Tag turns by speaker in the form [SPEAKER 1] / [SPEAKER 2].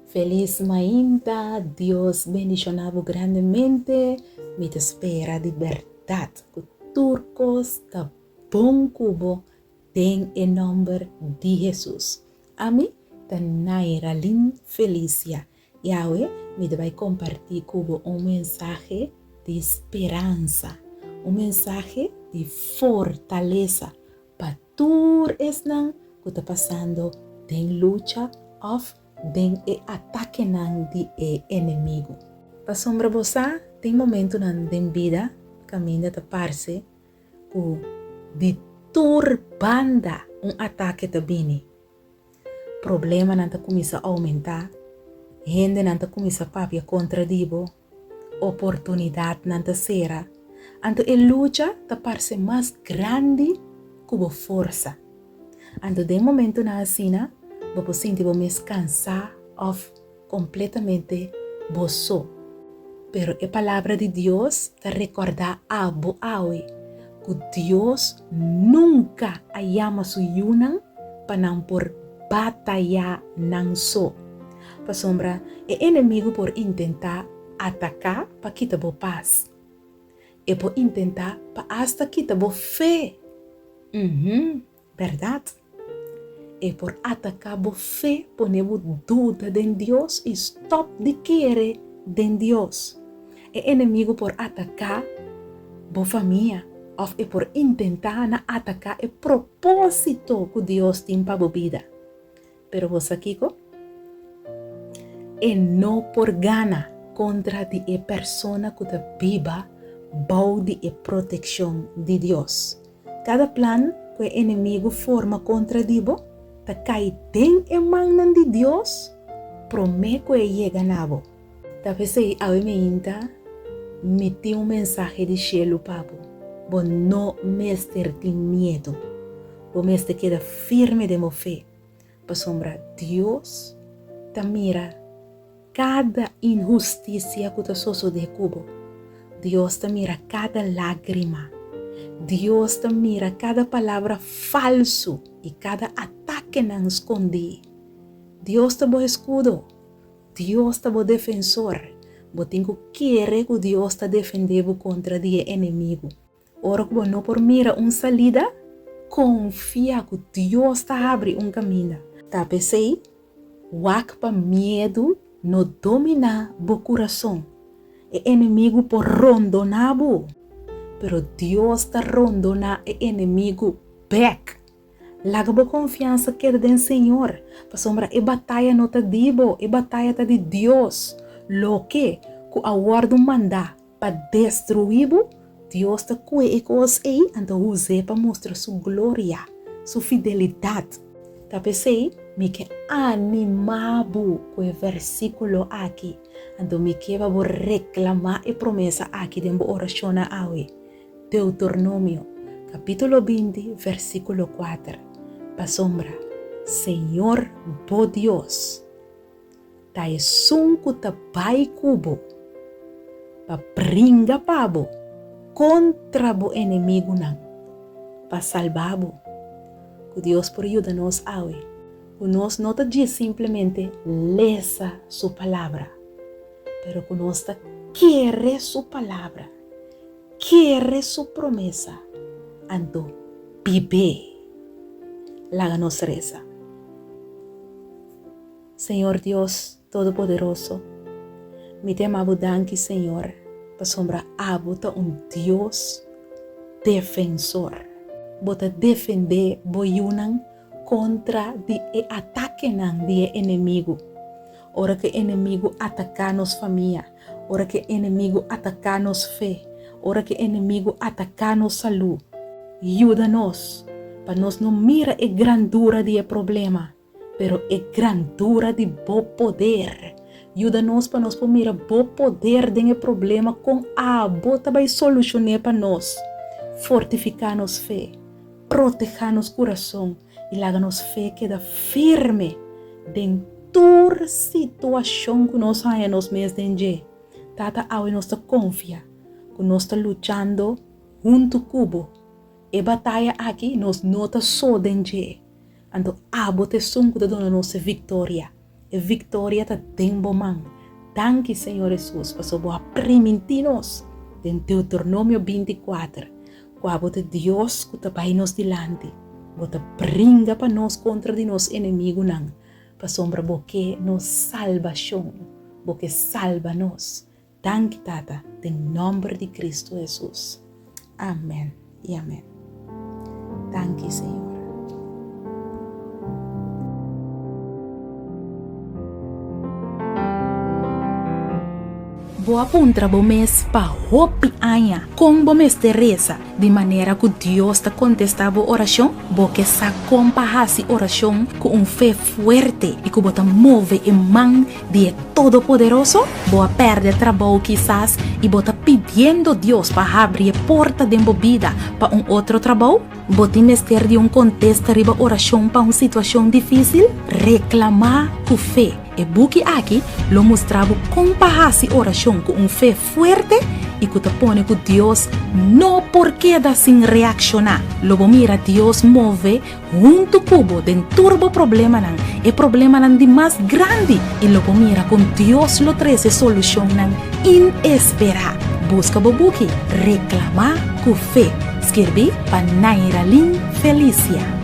[SPEAKER 1] Felis mainta, Dios bendiciona bo grandemente, mi ta spera di berdad cu tur cos ta bon cu bo den e nomber di Jesus. Ami ta Nairalyn Felicia y awe mi ta bay comparti cu bo un mensahe di speransa, un mensahe di fortalesa pa tur esnan ku ta pasando den lucha òf den e atakenan di e enemigu. Pasobra bo sa, tin momentunan den bida kaminda ta parse ku di tur banda un atake ta bini. Problemanan ta kuminsá oumentá, hendenan ta kuminsá papia kontra di bo, Oportunidatnan ta sera, anto e lucha ta parse mas grandi ku bo forsa. Anto den momentunan asina, bo por sinti bo mes kansá òf kompletamente bo so. Pero e Palabra di Dios ta rekordá abo awe ku Dios nunka a yama su yunan pa nan por batayá nan so. Pasobra e enemigu por intentá ataká pa kita bo pas. E por intentá pa asta kita bo fe. Uhum, bèrdat. E por ataká bo fe, pone bo duda den Dios i stòp di kere den Dios. E enemigu por ataká bo famia òf e por intentá na ataká e propósito ku Dios tin pa bo bida. Pero bo sa kiko? E no por gana kontra di e persona ku ta biba bou di e protekshon di Dios. Kada plan ku e enemigu forma kontra di bo ta kai den e mannan di Dios promé ku e yega na bo. Ta p'esei awe meinta mi tin un mensahe di shelu pa bo, bo no mester tin miedu. Bo mester keda firme den bo fe, pasobra Dios ta mira kada inhustisia ku ta sosodé ku bo. Dios ta mira kada lágrima. Dios ta mira kada palabra falsu i kada atakenan skondí. Dios ta bo eskudo. Dios ta bo defensor. Bo tin ku kere ku Dios ta defendé bo kontra di e enemigu. Ora ku bo no por mira un salida, konfia ku Dios ta habri un kaminda. Ta p'esei, wak pa miedu no dominá bo kurason. E enemigu por rondoná bo, pero Dios ta rondoná e enemigu bèk. Laga bo konfiansa keda den Señor, pasobra e bataya no ta di bo, e bataya ta di Dios. Loke ku a wòrdu mandá Pa destruí bo, Dios ta kue e kos ei anto us'é pa mustra su gloria, su fidelidat. Ta p'esei mi ke animá bo ku e versíkulo aki, anto mi ke pa bo reklamá e promesa aki den bo orashonnan awe. Deuteronomio, kapítulo 20, versíkulo 4, Pasobra Señor bo Dios Ta esun ku ta bai ku bo pa bringa pa bo kontra bo enemigunan, pa salba bo. Ku Dios por yuda nos awe, ku nos no ta djis simplemente lesa su Palabra, pero ku nos ta kere su Palabra, kere su promesa, anto bib'é. Laga nos resa. Señor Dios Todopoderoso, mi ta yama bo danki, Señor, pasobra abo ta un Dios defensor. Bo ta defendé bo yunan kontra di e atakenan di e enemigu. Ora ku e enemigu ataká nos famia, ora ku e enemigu ataká nos fe, ora ku e enemigu ataká nos salú, yuda nos pa nos no mira e grandura di e problema, Pero e grandura di bo poder. Yuda nos pa nos por mira bo poder den e problema kon abo ta bai solushon'é pa nos. Fortifiká nos fe, protehá nos kurason i laga nos fe keda firme den tur situashon ku nos haña nos mes den dje. Tata awe nos ta konfia ku nos ta luchando huntu ku bo. E bataya aki nos no ta so den dje. Anto abo ta esun ku ta duna nos e viktoria. E viktoria ta den bo man. Danki, Señor Hesus, pasobra bo a primintí nos den Deuteronomio 24 ku abo ta Dios ku ta bai nos dilanti. Bo ta bringa pa nos kontra di nos enemigunan, pasobra bo ke nos salbashon, bo ke salba nos. Danki Tata, den nòmber di Kristu Hesus. Amèn i amèn. Danki Señor. Bo a puntra bo mes pa hopi aña kon bo mester resa di manera ku Dios ta kontestá bo orashon? Bo ke sa kon pa hasi orashon ku un fe fuerte i ku bo ta move e man di e Todopoderoso? Bo a pèrdè trabou kisas i bo ta pidiendo Dios pa habri e porta den bo bida pa un otro trabou? Bo tin mester di un kontesta riba orashon pa un situashon difísil? Reklamá ku fe! E buki aki lo mustra bo kon pa hasi orashon ku un fe fuerte i ku ta pone ku Dios no por keda sin reakshoná. Lo bo mira Dios move Huntu ku bo den tur bo problemanan, e problemanan di mas grandi, i lo bo mira kon Dios lo trese solushonnan inesperá. Buska bo buki Reklamá ku Fe, skirbí pa Nairalyn Felicia.